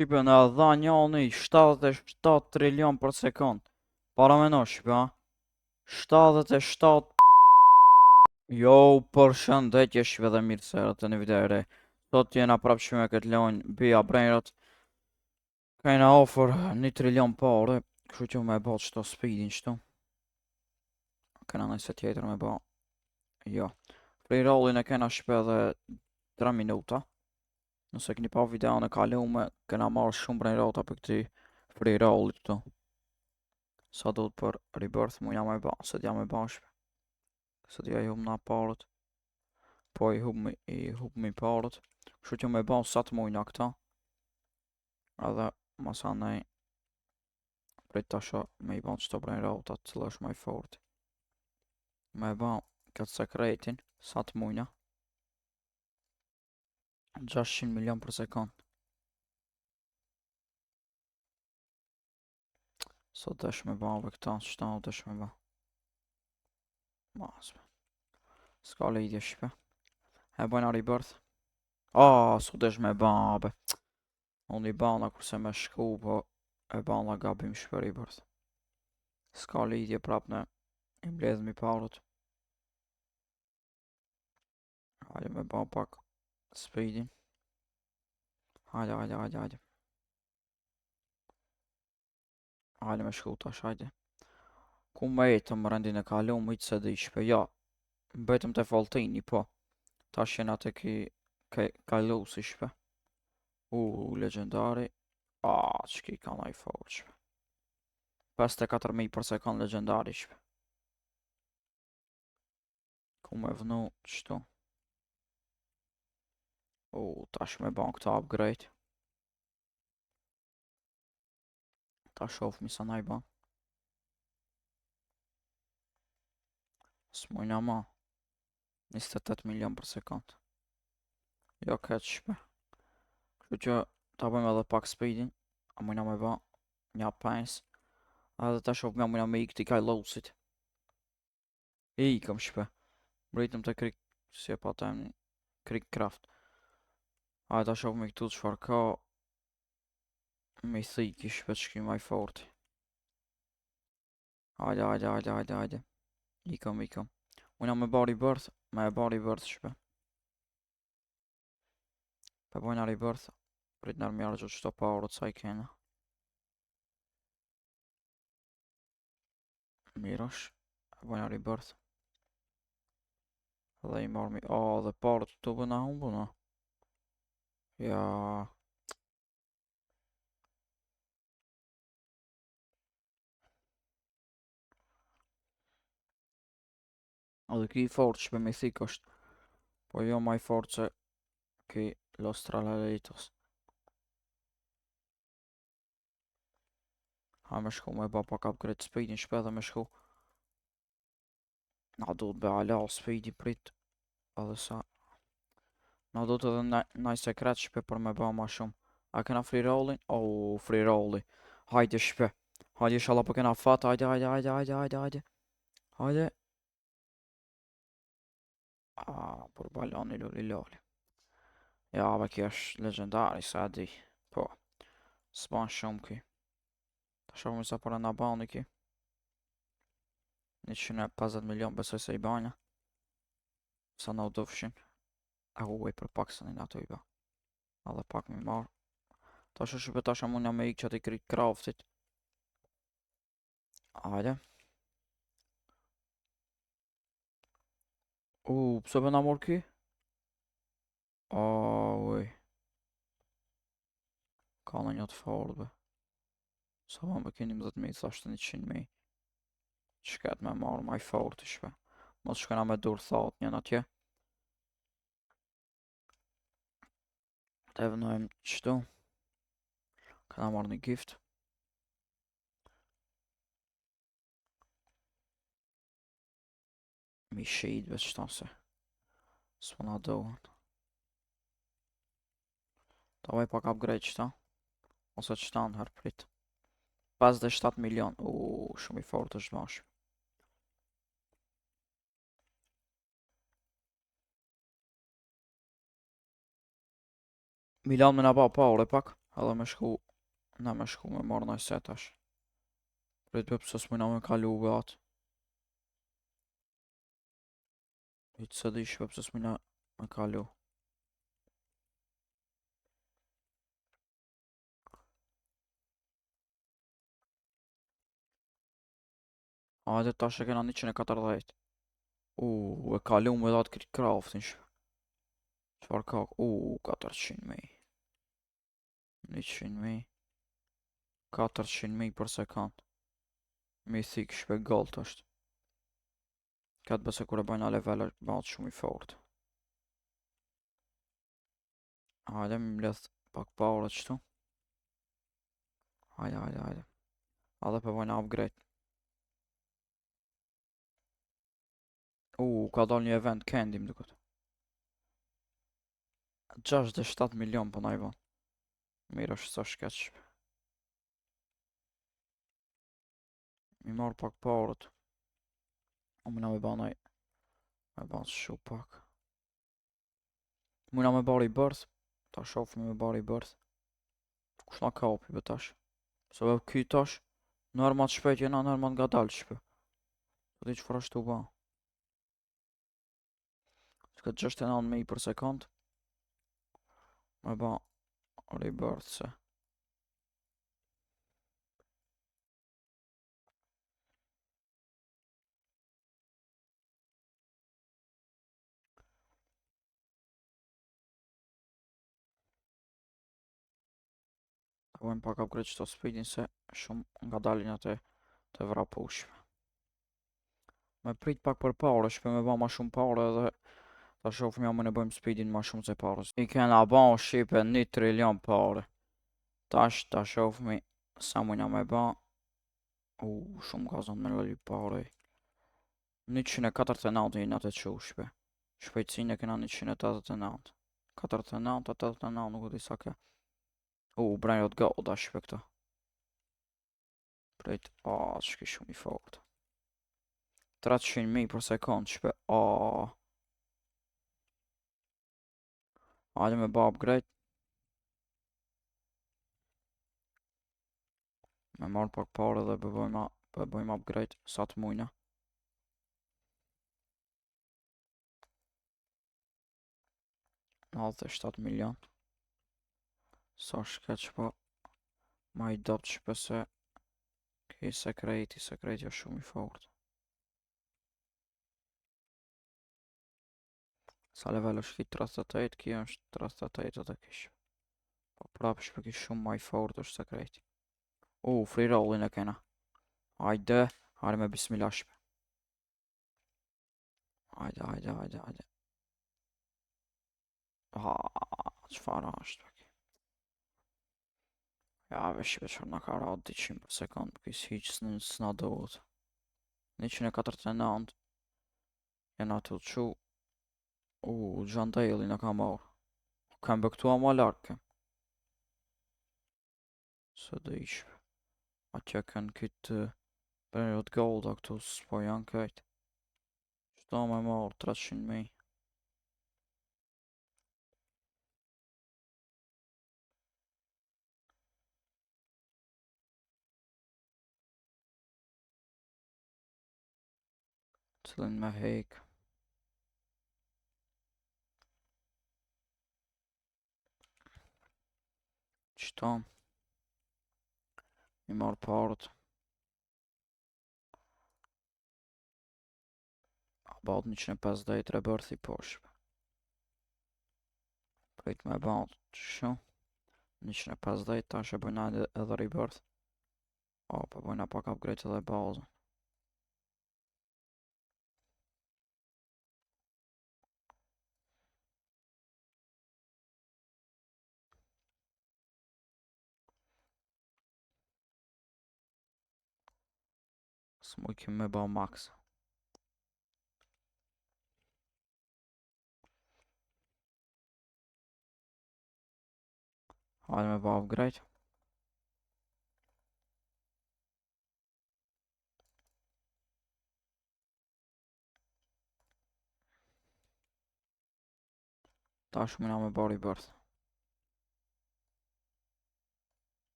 Shqipe na dha njani 77 trilion për sekund. Parameno shqipe, ha? 77 Jo, përshëndetje shqipe dhe mirë se erdhët në video e re. Sot jena prapë shqipe me këtë lojnë Bia Brainrot. Kena ofër 1 trilion pare, kështu që me ba qëto speedin qëto. Kena nëjse tjetër me ba. Jo. Free rollin e kena shqipe edhe 3 minuta. Nëse keni pa videon e kalume, kena marrë shumë brainrota për këti free rollit këtu. Sa duhet për rebirth, mujna me ba, se dja me ba shpe. Se dja i humna parët. Po i hubmi, i hubmi parët. Kështu që me ba sa të mujna këta. Edhe masanej prit tasha me i ba qëto brainrota, cila është ma i fort. Me ba këtë sekretin, sa të mujna. 600 milion për sekund. Sot desh me ba be këta, qëta u desh me ba. Mas be. S'ka lidhje shqipe. E bojna rebirth. Ah, s'u desh me ba be. Unë i bana kurse me shku, po e bana gabim shqipe rebirth. S'ka lidhje prap ne i mbledhmi parët. Hajde me ba pak speedin. Hajde, hajde, hajde, hajde. Hajde me shku tash, hajde. Ku mbetëm rendin e kalum, hiç se di shpe, ja. Mbetëm te Foltini, po. Tash jena te ki ke kalusi shpe. U, legendari. A, qëki ka naj fort shpe. 54.000 për sekund legendari shpe. Ku me vnu qëtu? U, tash me ban këta upgrade. Ta shofmi sa na i ban. S'mujna ma. 28 milion për sekund. Jo keq shpe. Kështu që ta bëjmë edhe pak speedin. A mujna me ba nja 5. Edhe ta shofmi a mujna me i këti kajlosit. Ikëm shpe. Mbritëm te krik, si e pa emnin, Krik Craft. Hajde ta shohim këtu çfarë ka. Mythiki shpe që ma i forti. Hajde, hajde, hajde, hajde, hajde. Ikëm, ikëm. Mujna me ba rebirth, me e ba rebirth shpe. Po bojna rebirth, prit nërë mjarë që qëto parët sa i kena. Mirë është, e bojna rebirth. Dhe i marrë mi, a, dhe parët të bëna humbu, no? Ja... Edhe ki i fort shpe mythic është. Po jo ma i fort se ki Los Tralaleritos. Ha me shku me ba pak upgrade speedin shpe dhe me shku. Na duhet be ala speedin prit. Edhe sa. Na duhet edhe naj sekret shpe për me ba ma shumë. A kena free rollin? Oh, free rolli. Hajde shpe. Hajde inshallah po kena fat. Hajde, hajde, hajde, hajde, hajde, hajde. Hajde. Ah, por baloni luli loli. Ja, be kjo është legendari, sa di. Po, s'ban shumë ky. Ta shohim sa para na bani ky. 150 milion besoj se i bajna. Sa na u dufshin. A uaj për pak sa një ato i ba. Edhe pak mi marr. Tash është shpe tash mundja me ik qaty krit craftit. Hajde. U, pse po na mor ky? Oj. Ka në një të fort be. Sa ma me keni 11.000, thashtë 100.000. Qëket me marrë ma i fort i shpe. Mos shkojna me dur thatë njën atje. Të e vënojmë qëtu. Këna marrë një gift. Mi shit veç qëta se S'po na dohen Ta vaj pak upgrade qëta Ose qëta në herë prit 57 milion U, shumë i fort është bash Milan me na ba pare pak. Edhe me shku, na me shku me marrë naj set tash. Prit be pse s'mujna me kalu be atë. Hiç s'e di shpe pse s'mujna me kalu. Hajde tash e kena 140. U, e kalum edhe atë këtë craftin shpe. Çfarë ka? U, 400.000. 100.000. 400.000 për sekund. Mythic shpe gold është. Këtë bëse kur e bëjna level është bëhet shumë i fort. Hajde, më mbledh pak pare qëtu. Hajde, hajde, hajde. Edhe po bëjna upgrade. U, ka dal një event candy më duket. 67 milion po na i bon. Mirë është sa shkeq. Mi marr pak parët. O muna me ba naj... Me ba shu pak. Muna me ba rebirth. Ta shofim me ba rebirth. Kush na kapi be tash? Se be ky tash Në herë ma të shpejt jena, në herë ma të ngadalë shpe. Po di çfarë është tu ba. S'ka 69.000 për sekund. Me ba rebirth se. Ta bëjmë pak upgrade qëto speedin se shumë nga dalin atë të vrapushme. Me prit pak për pare, shpe me ba ma shumë pare edhe ta shofim ja më në bëjmë speedin ma shumë se pare. I kena ba shqipe 1 trilion pare. Tash ta shofmi sa mujna me ba. U, shumë ka zonë me lali pare. 149 jena të qu shpe. Shpejtësinë e kena 189. 49, 89, nuk e di sa ke. U, brainrot gold shpe këto. Prejt, a, që ki shumë i fort. 300.000 për sekund, shpe, a. Hajde me ba upgrade. Me marrë pak pare dhe bëjmë bëjmë upgrade sa të mujna. 97 milion. Sa shkeq po ma i dobt shpe se Ki sekreti, sekreti është shumë i fort. Sa level është ki 38, ki është 38 edhe kish. Po prapë shpe ki shumë ma i fort është sekreti. U, free rollin e kena. Hajde, hajde me bismillah shpe. Hajde, hajde, hajde, hajde. Ha, çfarë është pak? Ja, vesh shpe çfarë na ka ra 200 për sekund, kis hiq s'na duhet. 149 jena të qu. U, Gjandeli na ka marrë. Kam bë këtu ma larg kem. Se do ishpe. Atje kanë këtë Brainrot Golda këtu s'po janë kajt. Qëto me marrë 300.000. Cillin me hek. Qëto? Mi marrë parët. About 150 rebirthi poshtë. Prit me ba qështu. 150 tash e bëjna edhe, edhe rebirth. O, po bëjna pak upgrade edhe bazën. S'muj kim me ba max. Hajde me ba upgrade. Tash muna me ba rebirth.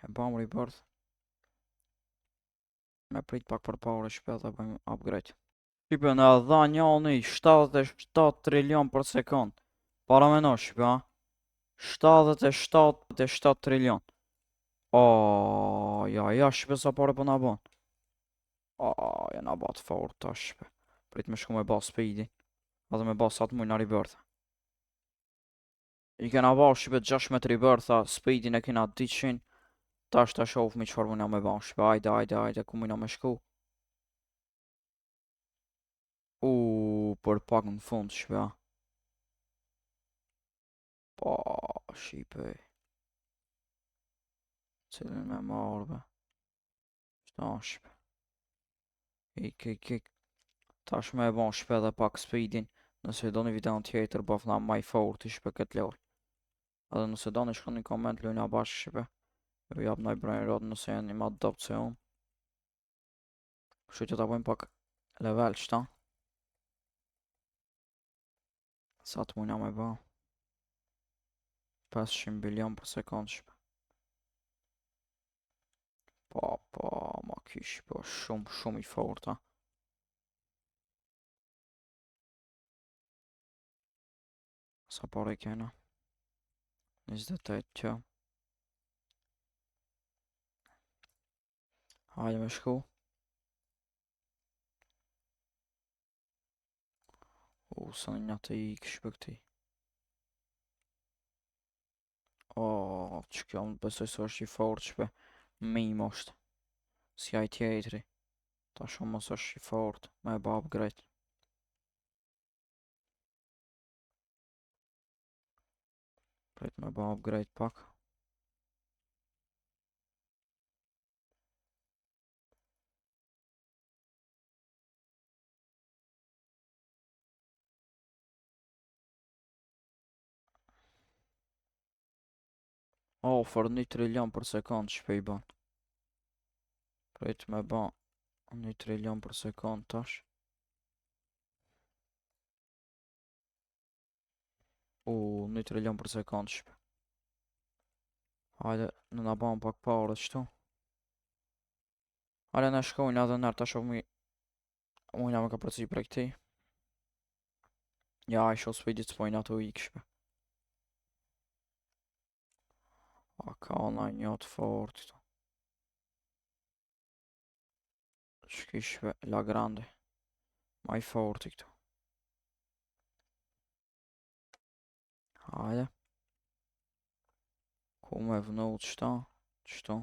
E bam rebirth. Me prit pak për pare shpe dhe bëjmë upgrade. Shqipe na dha njani 77 trilion për sekund. Parameno shqipe, ha? 77 trilion. O, ja, ja, shqipe sa pare po na bon. O, ja na ba të fort tash shqipe. Prit me shku me ba speedin. Edhe me ba sa të mujna rebirth. I kena ba shqipe 16 rebirtha, speedin e kena 200. Tash ta shohmi çfarë mujna me ba shqipe. Ajde, ajde, ajde, ku mujna me shku. U, për pak në fund shqipe, ha. Po, shqipe. Cilin me marrë, be. Qëta shqipe. Ik, ik, ik. Tash me e bon shpe edhe pak speedin. Nëse do një videon tjetër, bëfna ma i fort i shpe këtë lojë. Edhe nëse do një shkoni në koment, lujna bashkë shpe. Ju jap naj brain rot nëse jeni ma të dobët se unë. Kështu që ta bëjmë pak level qëta. Sa të mujna me bë. 500 bilion për sekundë shpe. Po, po, ma kish, po, shumë, shumë i fort, ha. Sa pare kena? 28 kjo. Hajde me shku. U, sa një të i kështë për këti. O, që kjo më besoj se është i fort shpe. Mim është. Si ai tjetri. Ta shumë mos është i fort. Me e ba upgrade. Prit me ba upgrade pak. O, for 1 trilion për sekund shpe i ban. Prit me ba 1 trilion për sekund tash. U, 1 trilion për sekund shpe. Hajde, në na ban pak pare qëtu. Hajde në shkojnë edhe nërë ta shoh mi Mujna me ka përci prej këtij. Ja, i shoh speedit s'pojnë ato ikë shpe. A ka na një të fort këtu. Shki shpe La Grande. Ma i forti këtu. Hajde. Ku me vënu qëta? Qëtu.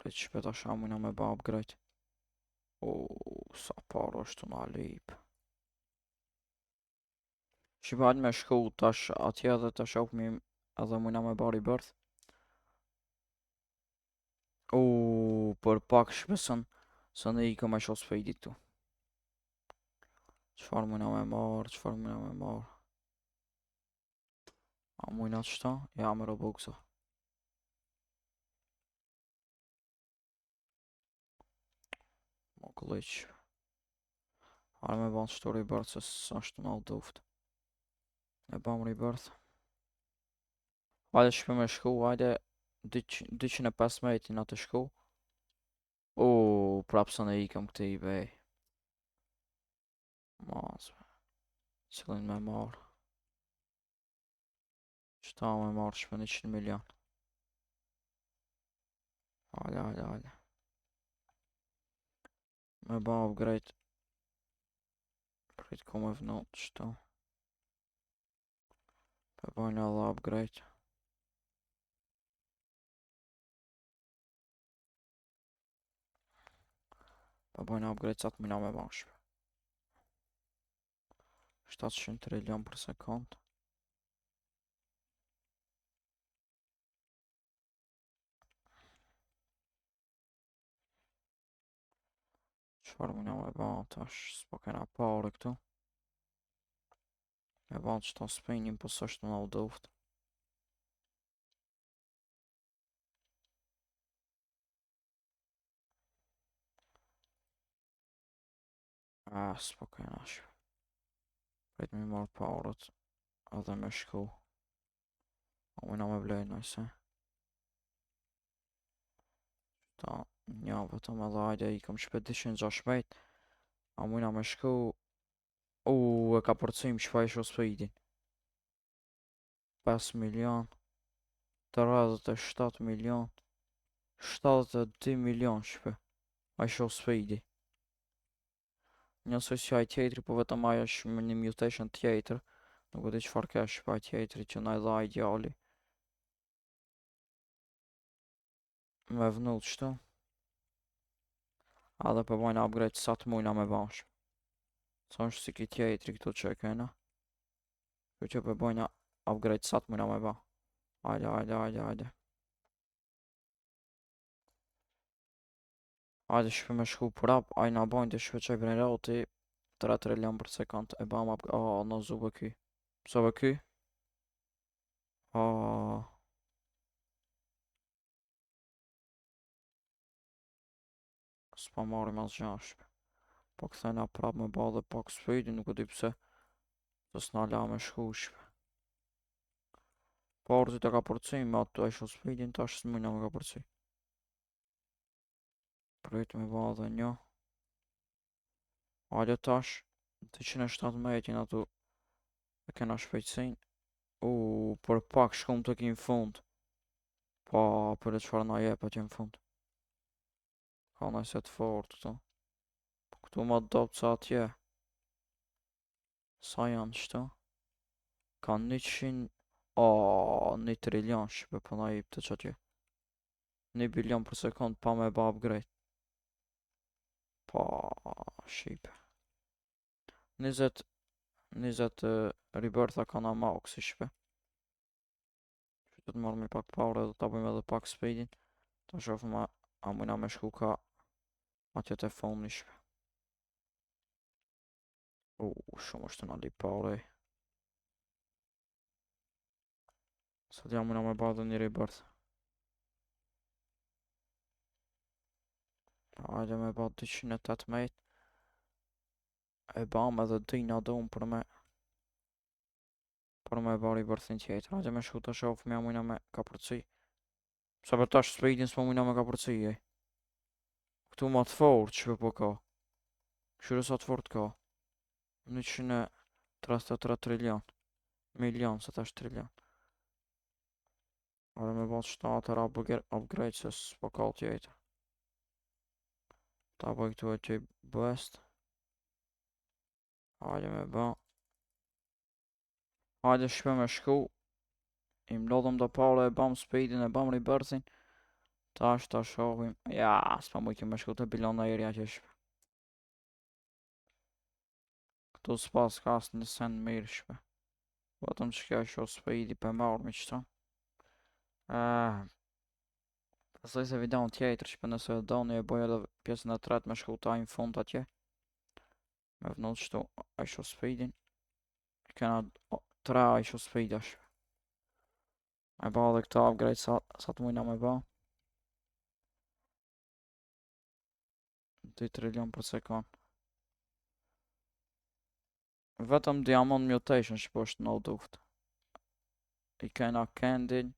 Prit shpe ta shamujna me ba upgrade. O, sa parë është të na lip. Shqipe hajde me shku tash atje dhe ta shohmi edhe mujna me ba rebirth. U, për pak shpesën së në ikëm me shoh speedit këtu. Çfarë mujna me marr, çfarë mujna me marr. A mujna qëta? Ja me Robuxa. Mo glitch. Hajde me ban qëto rebirth se s'është në duft. E bam rebirth. Hajde shpe me shku, hajde 215 në të shku. U, prapë së në ikëm këtë i bej. Mas, cilin me marrë. Qëta me marrë shpe 100 milion. Hajde, hajde, hajde. Me ba upgrade. Prit ku me vënu qëto. Pe bajnë edhe upgrade. Po bajnë upgrade sa të mujna me ba shpe. 700 trilion për sekund. Çfarë mujna me ba tash, s'po kena pare këtu. Me ba qëto spinning, po s'është në u duft. Ah, s'po kena shpe. Prit mi marrë parët edhe me shku. A mujna me blej nëjse. Ta, një vetëm edhe hajde i kom shpe 216. A mujna me shku. U, e ka përcim shpa i speedin. 5 milion. 37 milion. 72 milion shpe. IShowSpeedi. Njësoj si ai tjetri, po vetëm ai është me një mutation tjetër. Nuk e di çfarë ka shpe ai tjetri që na i dha ai djali. Me vënu qëtu. Edhe po bojna upgrade sa të mujna me bash. Sa është si ki tjetri këtu që e kena. Kështu që po bojna upgrade sa të mujna me ba. Hajde, hajde, hajde, hajde. Hajde shpe me shku prap, aj na bojnë të shpe qaj brainroti 3 trilion për sekund e bam up, oh, në zube ky. Pse be ky? Oh. S'po marrim asgjë shpe. Po kthena prap me ba dhe pak speedin, nuk e di pse. Se s'na la me shku shpe. Po orë të ka përcy me atë IShowSpeedin, tash s'mujna me ka përcy. Prit me ba dhe një. Hajde tash, 217 atu e kena shpejtësin. U, për pak shkum të ki në fund. Pa, për e çfarë na jep atje në fund. Ka nëjse të fort këtu. Po këtu ma dopt sa atje. Sa janë qëtu? Ka 100... O, 1 trilion shqipe po na jep të që atje. 1 bilion për sekund pa me ba upgrade. Pa, shqipe. 20... 20 rebirtha ka na maxi shqipe. Që të marrë mi pak pare dhe ta bëjmë edhe pak speedin. Ta shohim a, a mujna me shku ka atje te fundi shqipe. U, shumë është të na li pare. Sa t'ja mujna me ba dhe një rebirth. Hajde me ba 218. E bam edhe dyna dum për me ba rebirthin tjetër. Hajde me shku të shohim ja mujna me kapërcy. Sa për tash speedin s'po mujna me kapërcy e. Këtu ma të fort që po ka. Këshyre sa të fort ka. 133 trilion. Milion, sa tash trilion. Hajde me ba 7 herë upgrade se s'po ka tjetër. Ta bëj këtu e qaj best. Hajde me ba. Hajde shpe me shku. I mlodhëm do pare, e bam speedin, e bam rebirthin. Tash ta shohim. Ja, s'pa mujtë me shku të bilioneri atje shpe. Këtu s'pas ka asë një sen mirë shpe. Vetëm që kjo është speedi për marrë me qëto. Ah. Pastaj se videon tjetër shpe nëse e doni e bëj edhe pjesën e tretë me shku ta në fund atje. Me vënu qëtu IShowSpeedin. Kena tre IShowSpeeda shpe. Me ba edhe këto upgrade sa të mujna me ba. 2 trilion për sekund. Vetëm Diamond Mutation që po është no duft. I kena Candin,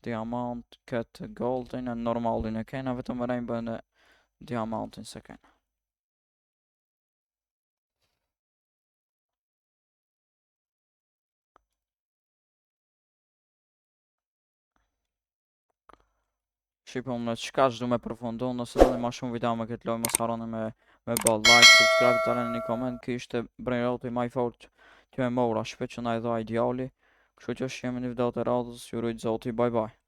Diamond, këtë Goldin e normalin e kena, vetëm Rainbow e Diamantin se kena. Shqipe unë në qka du me përfundu, nëse doni ma shumë video me këtë lojë, mos harroni me bë like, subscribe, të lëni një koment, ky ishte brainroti ma i fort që e mora, shpe që na i dha i djali. Kështu që shihemi në video të radhës, ju rujt zoti, bye bye.